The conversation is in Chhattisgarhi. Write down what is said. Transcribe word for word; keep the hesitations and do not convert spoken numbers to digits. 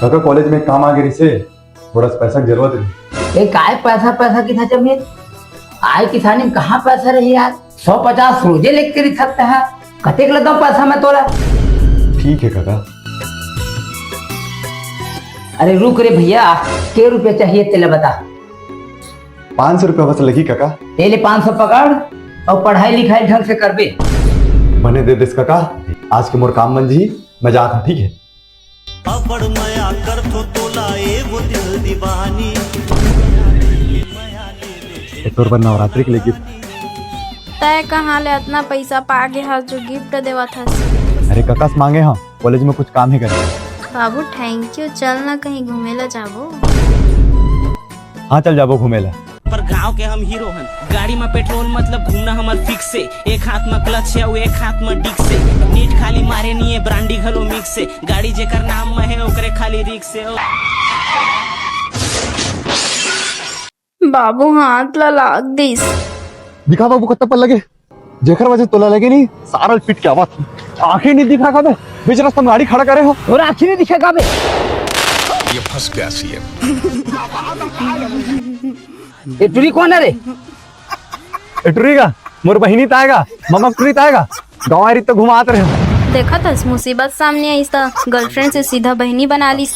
काका, कॉलेज में काम आ गए से थोड़ा सा पैसा की जरूरत है। ए, काय पैसा, पैसा किथा जमीन? आय किसानी में कहाँ पैसा रही यार? सौ पचास रोजे लेके रही सकता है। कतेक लगा पैसा मैं तोला? ठीक है काका। अरे रुक रे भैया, के रुपया चाहिए तेला बता। पाँच सौ रुपया बस लगी काका। ये ले पाँच सौ पकड़ और पढ़ाई लिखाई ढंग से करबे। बने दे देस काका, आज के मोर काम बन जी, मैं जात हूँ, ठीक है? अबड़ मया करथो तोला ए वो दिल दीवानी। ए तोर बर नवरात्रि के लिए गिफ्ट। तय कहाँ ले अतना पैसा पा गे हस जो गिफ्ट देवत हस? अरे कका से मांगे हाँ, कॉलेज में कुछ काम ही करे। बाबू थैंक यू, चल ना कहीं घूमे ला जाबो। हाँ चल जाबो घूमे ला। पर गांव के हम हीरो हन। गाड़ी में पेट्रोल मतलब घूमना हमर फिक्स से। एक हाथ में क्लच है, वो एक हाथ में डिस्क से। नीट खाली मारे नहीं है, ब्रांडी घलो मिक्स से। गाड़ी जेकर नाम में है, ओकरे खाली रिक्स से। बाबू हाथ ला लाग दिस। दिखा बाबू, कत्ता पल लगे। जेकर वजह तोला लगे नहीं, सारा ल पीट के आवत। आंखें नहीं दिखा का बे? बीच रास्ता में गाड़ी खड़ा करे हो। और आंखें नहीं दिखा का बे? ये फंस गया सीएम। ये टुरी कौन है रे? ए टुरी का? मोर बहिनी ताय गा, ममा टुरी ताय गा। गाँव रीत तो घुमात रहे। देखत हस, मुसीबत सामने आइस त गर्लफ्रेंड से सीधा बहिनी बना लिस।